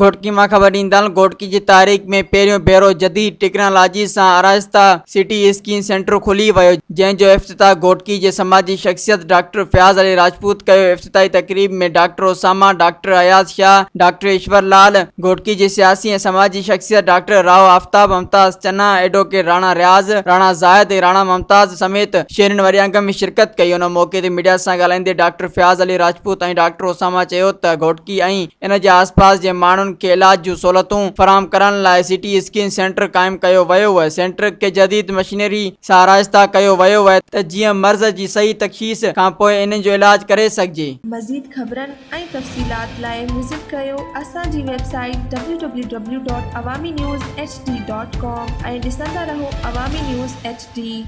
گهوٽڪي مان خبر ڏيندا هلون گهوٽڪي جي تاريخ ۾ پهريون ڀيرو جديد ٽيڪنالاجي سان آرائسته سي ٽي اسڪين سينٽر کلي ويو جنهن جو افتتاح گهوٽڪي جي سماجي شخصيت ڊاڪٽر فياض علي راجپوت ڪيو افتتاحي تقريب ۾ doctor Osama, doctor Ayaz Shah, doctor Ishwar Lal, Ghotki جي سياسي ۽ سماجي شخصيت ڊاڪٽر رائو آفتاب ممتاز چنا، ايڊووڪيٽ راڻا رياض، راڻا زاهد ۽ راڻا ممتاز سميت شهرين وڏي انگ ۾ شرڪت ڪئي ان موقعي تي ميڊيا سان ڳالهائيندي ڊاڪٽر فياض علي راجپوت ۽ ڊاڪٽر اسامه چيو ته گهوٽڪي ۽ ان جي آس پاس جي ماڻهن کي علاج جون سهولتون فراهم ڪرڻ لاء سي ٽي اسڪين سينٽر قائم ڪيو ويو اهي، سينٽر کي جديد مشينري سان آرائسته ڪيو ويو اهي ته جيئن مرض جي صحيح تشخيص کانپوء انهن جو علاج ڪري سگهجي. مزيد خبرن ۽ تفصيلات لاء وزٽ ڪريو اسان جي website W W W dot Awami news H D dot com ۽ ڏسندا رهو عوامي نيوز ايڇ ڊي.